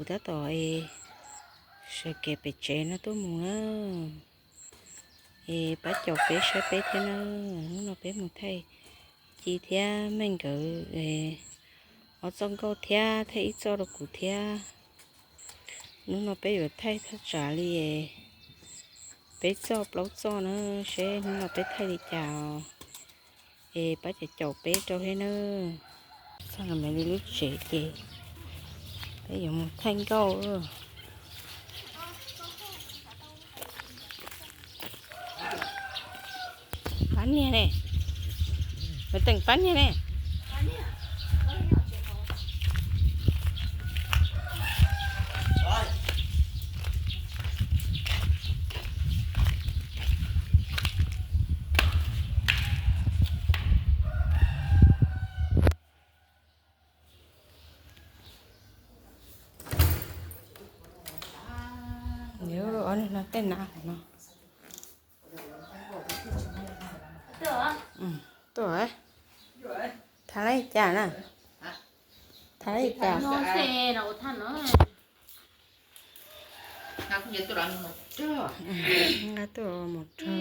Kuv tab tom es sawv kev pem tsev no tuaj mus na. Es pab caum peb saib peb thiab na. Hnub no peb mus thaij Ci thiab Meej nkawd ob txoj nkauj thiab thaij ib txoj rau kuv thiab. Hnub no peb yuav thaij thaj tsam li peb txoj plaub txoj na, seb hnub no peb thaij li cas os. Es pab caum caum peb rau thiab na. Txog no mam li lub tsev ces peb yuav mus thaij nkauj. Pab niag ne, Maiv Teem pab niag ne. Ob niag no tej na hauv no. Tuaj, thaij li cas na? Thaij li cas? Nqa tuaj mus rau.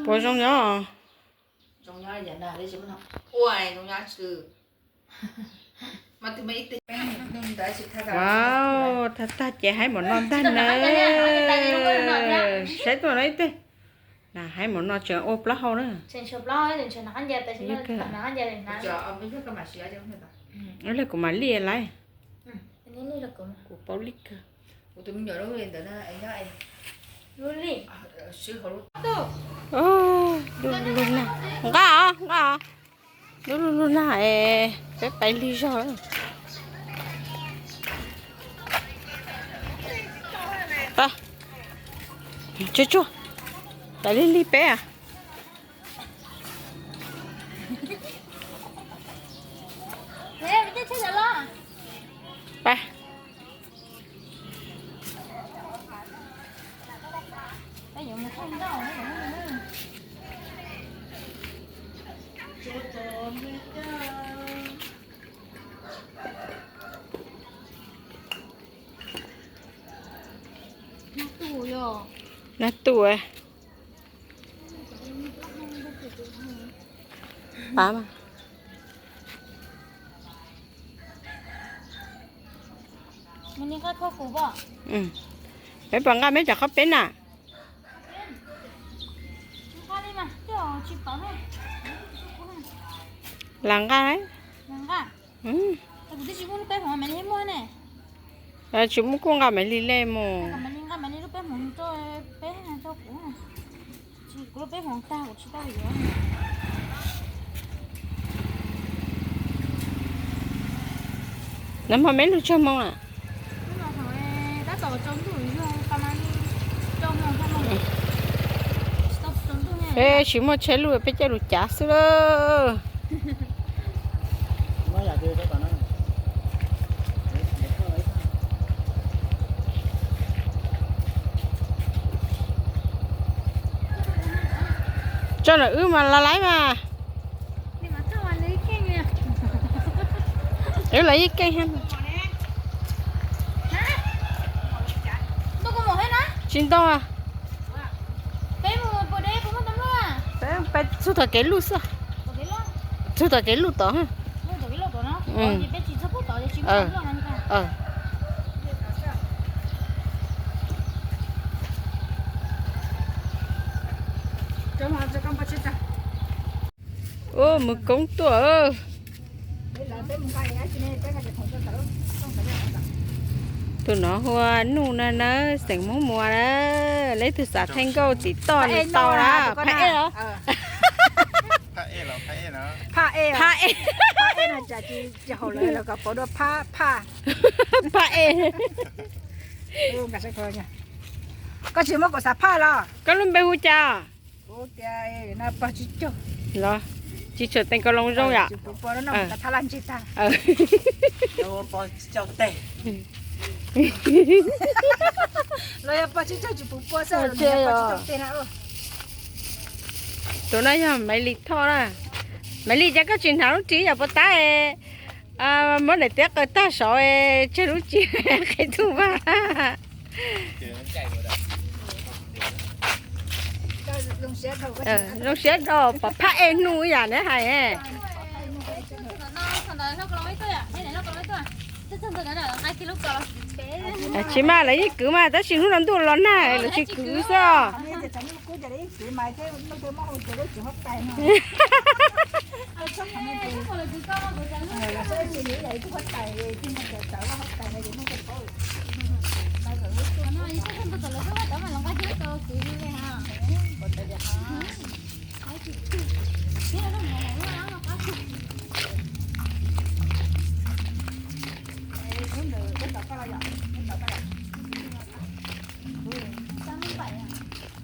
Puas zoo nyob? Wow, tag tag ces haib mov noj ntag na. Saib tuaj no ib teg. Na haib mov no tseem ua plaub hau na. Ib leeg kuv mam li laiv. Kuv paub li kawg. Lub lub nag, nqa os, nqa os. Lub lub lub nag es peb pais lig zog. Tsuag tsuag, pais lig lig peb. Pais. Nag tu. Pab mas. Peb puas nqa meb cov qhaub peeb na? Lam nqa. Tsis muaj kuj nqa Maiv Lig lej mus. Nag hmo meb lug tsawg moos na? Peb tsis muaj tsheb lug peb caij lug cav xwb lawm. Tso ntawm wb mas los laiv mas. Wb los ib keeg. Tsis ntau. Peb txug tom kev luj xwb. Txug tom kev luj tod. Ua mus koob tuaj. Tus no hu ua Nuj na, nawb, xeem Hmoob Muas na. Leej twg xav thaij nkauj tim toj li tau na. Phaj Ej os. Phaj Ej. Phaj Ej. Koj tsis muab kuv xav phaj los? Koj lub npe hu cas? Los, tsis tshua teem koj loo zoo yom. Tus no yog Maiv Lis Thoj na. Maiv Lis, cas koj tsis hnav lub ris yam puas tab, muab daim tiab qaws tag saud, tseg lub ris qhib tug vaj. Zoo siab dhau pom phab ej hnub yam neb hais. Tsis mas lawv yeej kwv mas, tab sis hnub no ntuj los nag lawv tsis kwv xwb os.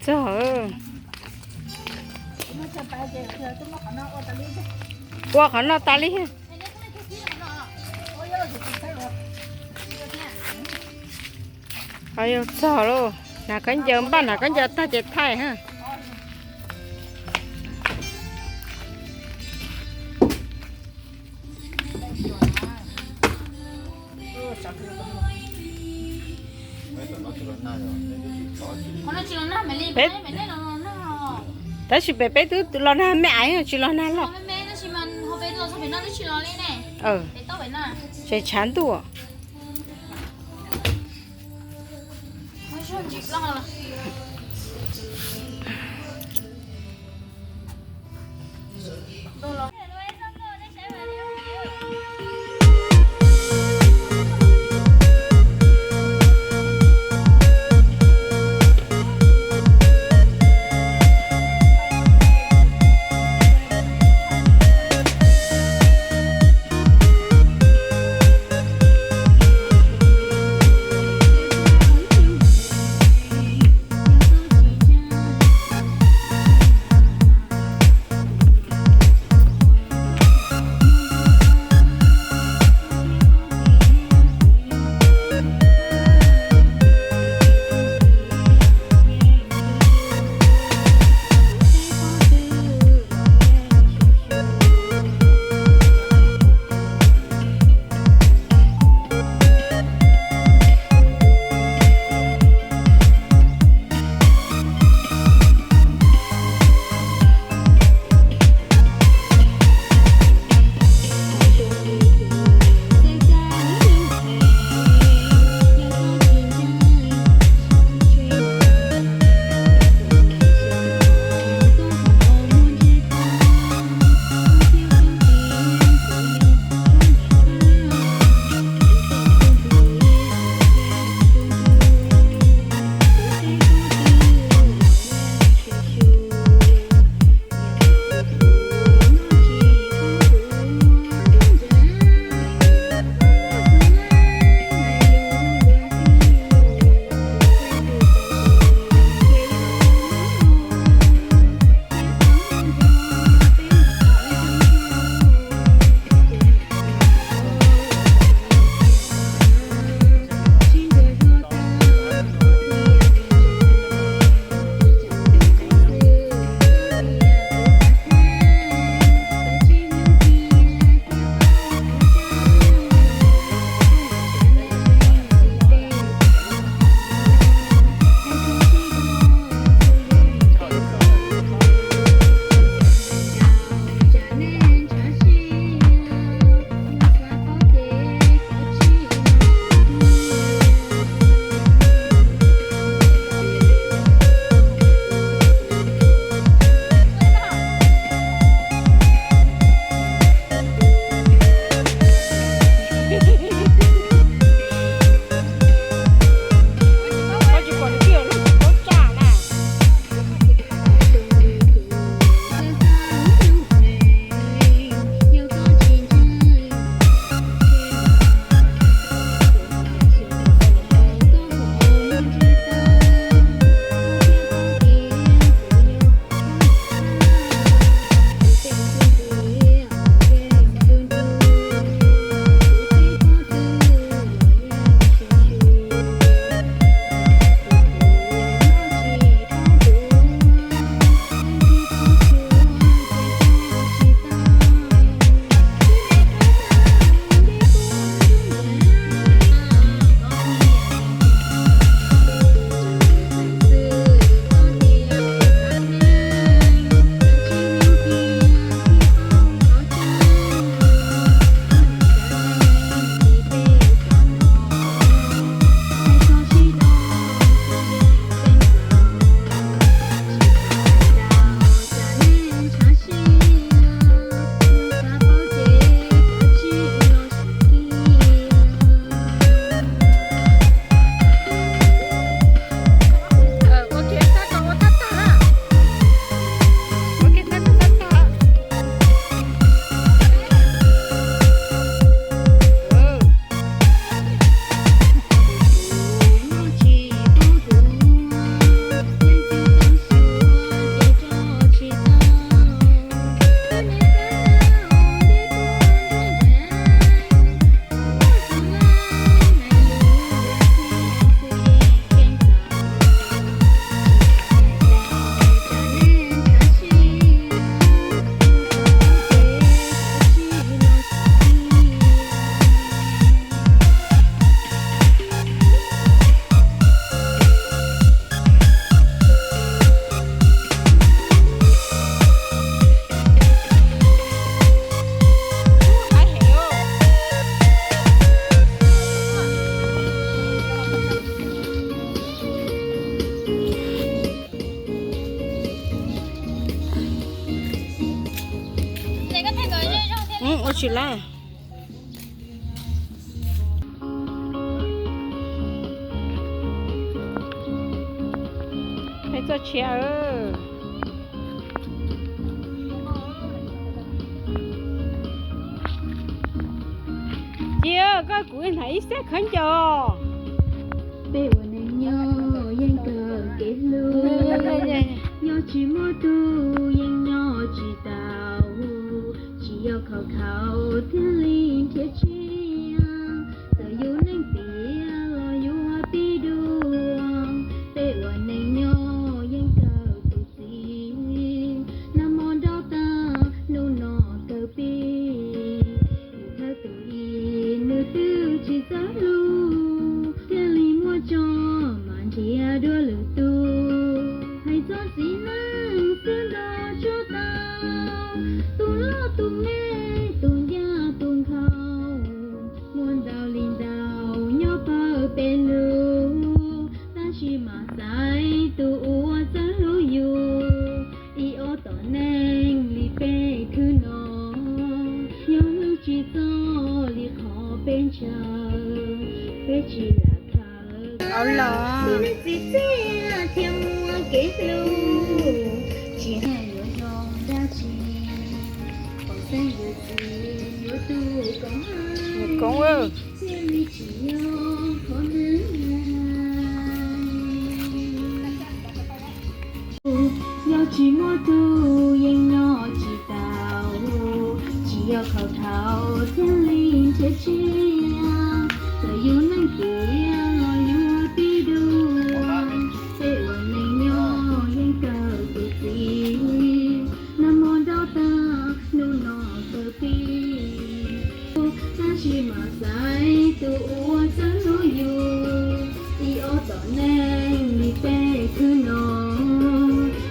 Txog. Ua qhov no tas li. Qhov yog txog lauj, hnav khaub ncaws, npaj hnav khaub ncaws tag ces thaij ha. Peb, tab sis pem peb twb los nag me aiv tsis los nag loj. Tseem tshav ntuj. Ua tsis laib. Hais txoj tshiab. Cia koj kuv hnav ib xab khaub ncaws. Peb ua neej nyob yeej kawm kev hlub, nyob tsis muaj tug yeej nyob tsis tau, tsis yog khaus khaus thiaj li nrhiav tshiab, txawm yus neej tiav los yuav pib dua, peb ua neej nyob yeej kawm tus txiv, nag hmo nrauj tag hnub no kawg pib, thawj tus ib nws twb tsis txawj hlub, thiaj li muaj tso mas nrhiav dua lwm tus, hais txog txiv neej xwb nrog tsuag tau, tus loj tus me tus ncaj tus nkhaus, muaj ntau li ntau nyob pawg peb lub, tab sis mas xaiv tus uas txawj hlub yus, ib ob tom neej li peb khwv no, yog hlub tsis txog li qhov peb ntshaw, peb tsis lam khaws los txiv txiaj thiab muaj kev hlub, tsis hais yuav zoo dab tsi, pom xeeb yuav txiv yuav tus koom, koom, thiaj li tsis yog qhov nws hais. Yog tsis muaj tug yeej nyob tsis tau, tsis yog khaus khaus thiaj li nrhiav tshiab, txawm yus neej tiav los yuav pib dua, peb ua neej nyob yeej kawm tus txiv, nag hmo nrauj tag hnub no kawg pib, tab sis mas xaiv tus uas txawj hlub yus, ib ob tom neej li peb khwv no,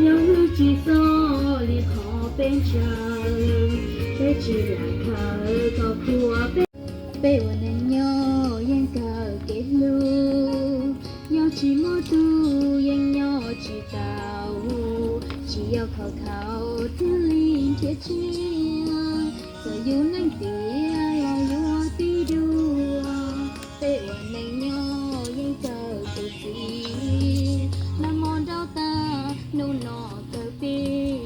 yog hlub tsis txog li qhov peb ntshaw, peb tsis lam khaws kom khuam peb. Peb ua neej nyob yeej kawm kev hlub, yog tsis muaj tug yeej nyob tsis tau, tsis yog khaus khaus thiaj li nrhiav tshiab, txawm yus neej tiav los yuav tib dua, peb ua neej nyob yeej kawm tus txiv, nag hmo nrauj tag hnub no kawg pib,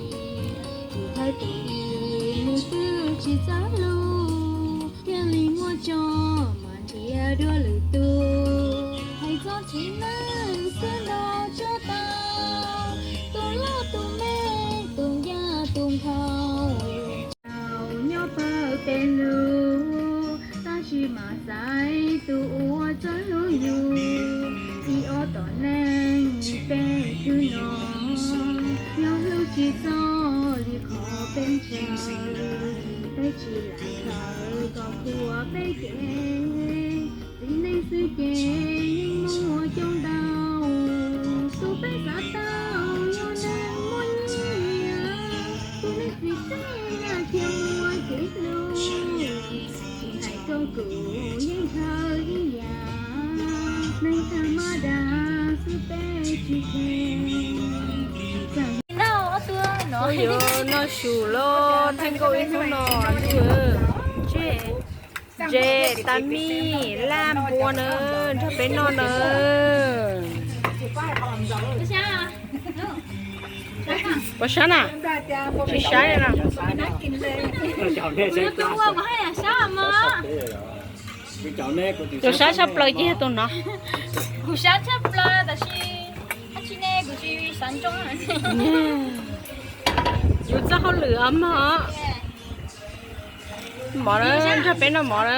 tus thawj tus ib nws twb tsis txawj hlub, thiaj li muaj tso mas nrhiav dua lwm tus, hais txog txiv neej xwb nrog tsuag tau, tus loj tus me tus ncaj tus nkhaus, nyob pawg peb lub, tab sis mas xaiv tus uas txawj hlub yus, ib ob tom neej li peb khwv no, yog hlub tsis txog li qhov peb ntshaw, peb tsis lam khaws kom khuam peb kev, txiv neej xwb ces yeej muaj coob ntau, tus peb xav tau yog neeg muaj nyiaj, tus neeg txiv txiaj thiab muaj kev hlub, tsis hais koj kuv yeej khaws ib yam, neeg thas mas das xwb peb tsis kheev. Yuav noj su los theej nkauj ib hnub no, ntses, tas mij, laj npua na, nrog peb noj na. Puas sab na? Tsis sab li na. Tus sab tshaj plaws ces yog tus no. Kuv sab tshaj plaws tab sis yus txoj hauj lwm os mog. Mov na, nrog peb noj mov na.